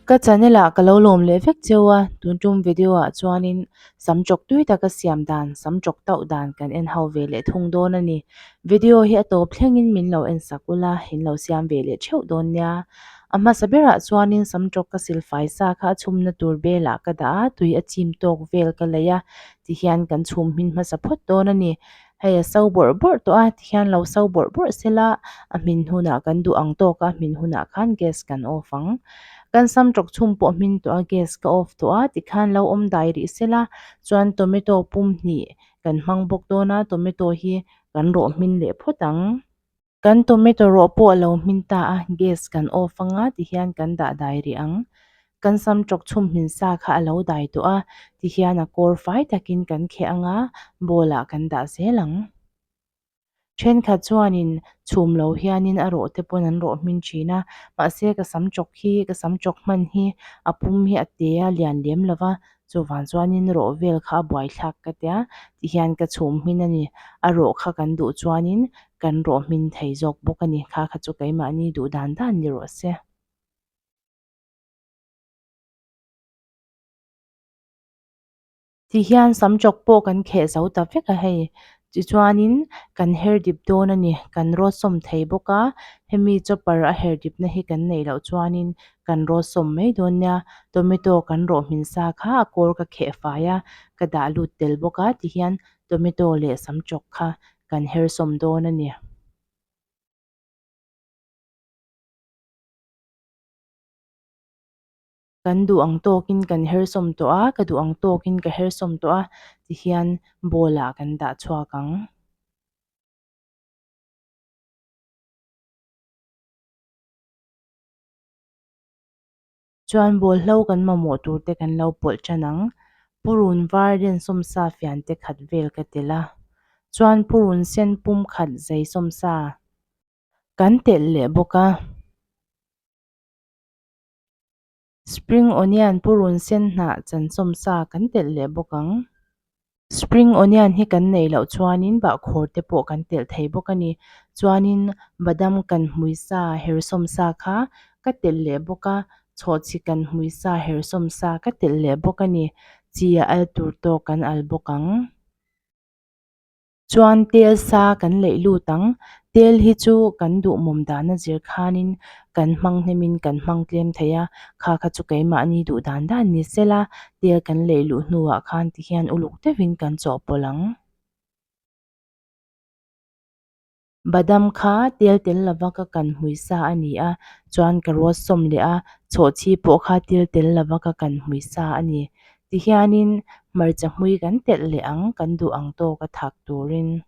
Ka channel ah ka lo lawm leh vek cheu a, tun tum video ah chuanin sam chawk tui taka siam dan, sam chawk tauh dan kan en ho ve leh thung dawn a ni. Video hi a tawp thlengin min lo en sak ula, in lo siam ve leh theuh dawn nia. A hmasa berah chuanin sam chawk ka silfai sa kha a chhumna tur belah ka dah a, tui a chim tawk vel ka lei a, tihian kan chhum hmin hmasa phawt dawn a ni. Hei a so bawrh bawrh tawh a, tihian lo so bawrh bawrh sela a hmin hunah kan duh ang tawk a hmin hunah khan gas kan off ang. Kan sam tawk chhum pawh hmin tawh a gas ka off tawh a tikhan lo awm dai rih sela chuan tomato pum hnih kan hmang bawk dawn a tomato hi kan rawh hmin leh phawt ang. Kan tomato rawh pawh a lo hmin ta a, gas kan off anga tihian kan dah dai rih ang. Kan sam tawk chhum hmin sa kha a lo dai tawh a, tihian a kawr fai takin kan kheh anga bowl ah kan dah zel ang. Thenkhat chuanin chhum lo hianin a rawh te pawn an rawh hmin thin a, mahse ka sam tawk hi ka sam tawk hman hi a pum hi a te a lian lem lo va, Chuvang chuanin rawh vel kha a buaithlak ka tia, tihian ka chhum hmin a ni. A rawh kha kan duh chuanin kan rawh hmin thei zawk bawk a ni. Kha kha chu keimahni duh dan dan ni rawh se. Tihian sam chawk pawh kan kheh zo ta vek a hei. Tichuanin kan her dip dawn a ni. Kan rawt sawm thei bawk a, hemi chopper a her dipna hi kan neih loh chuanin kan rawt sawm mai dawn nia. Tomato kan rawh hmin sa kha a kawr ka kheh fai a, ka dah lut tel bawk a, tihian tomato leh sam chawk kha kan her sawm dawn a ni. Kan duh ang tawkin kan her sawm tawh a, ka duh ang tawkin ka her sawm tawh a, tihian bowl ah kan dah chhuak ang. Chuan bawlhlo kan mamawh tur te kan lo pawlh tan ang. Purun var den sawmsa fian te khat vel ka telh a. Chuan purun sen pum khat zei sawmsa kan telh leh bawk a. Spring onion purun sen hnah chan sawmsa kan telh leh bawk ang. Spring onion hi kan neih loh chuanin bahkhawr te pawh kan telh thei bawk a ni. Chuanin badam kan hmui sa her sawmsa kha ka telh leh bawk a, chhawhchhi kan hmui sa her sawmsa ka telh leh bawk a ni. Chi a al tur tawk kan al bawk ang. Chuan tel sa kan leih lut ang. Tel hi chu kan duhmawm dana zir khanin kan hmang hnemin kan hmang tlem thei a, kha kha chu keimahni duh dan dan ni sela tel kan leih luh hnuah khan tihian uluk deuhin kan chawhpawlh ang. Badam kha tel tel lova ka kan hmui sa a ni a, chuan ka rawt sawm leh a, chhawhchhi pawh kha tel tel lova ka kan hmui sa a ni. Tihianin hmarcha hmui kan telh leh ang, kan duh ang tawk a thak turin.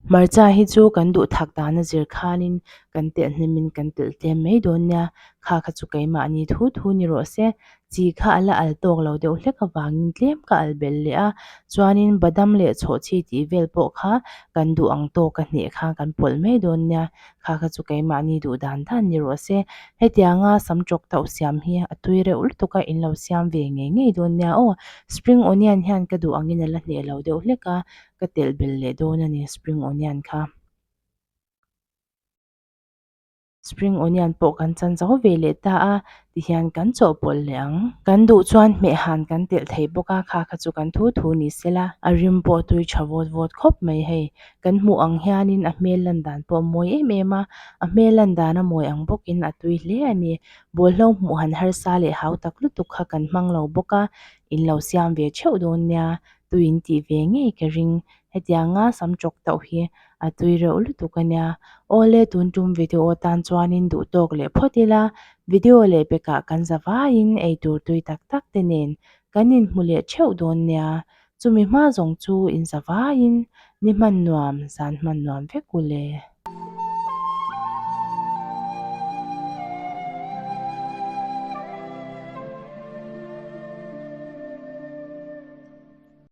Hmarcha hi chu kan duh thak dan a zir khanin kan telh hnemin kan telh tlem mai dawn nia, kha kha chu keimahni thu thu ni rawh se. Chi kha a la al tawk lo deuh hlek avangin tlem ka al belh leh a, chuanin badam leh chhawhchhi tih vel pawh kha kan duh ang tawk a hneh kha kan pawlh mai dawn nia, kha kha chu keimahni duh dan dan ni rawh se. Hetianga sam tawk tauh siam hi a tui reuh lutuk a, in lo siam ve ngei ngei dawn nia aw. Spring onion hian ka duh angin a la hneh lo deuh hlek a, ka telh belh leh dawn a ni spring onion kha. Spring onion pawh kan chan zo ve leh ta a, tihian kan chawhpawlh leh ang. Kan duh chuan hmehhan kan telh thei bawk a, kha kha chu kan thu thu ni sela. A rim pawh tui tha vawt vawt khawp mai hei. Kan hmuh ang hianin a hmel lan dan pawh a mawi em em a, a hmel lan dan a mawi ang bawkin a tui hle a ni. Bawlhlo hmuh han harsa leh hau tak lutuk kha kan hmang lo bawk a, in lo siam ve theuh dawn nia, tui in tih ve ngei ka ring. Hetianga sam tawk tauh hi a tui reuh lutuk a nia. Awle tun tum video tan chuanin duh tawk leh phawt ila, video leh pekah kan za vaiin ei tur tui tak tak te nen kan inhmu leh theuh dawn nia. Chumi hma zawng chu in za vaiin ni hman nuam, zan hman nuam vek u le.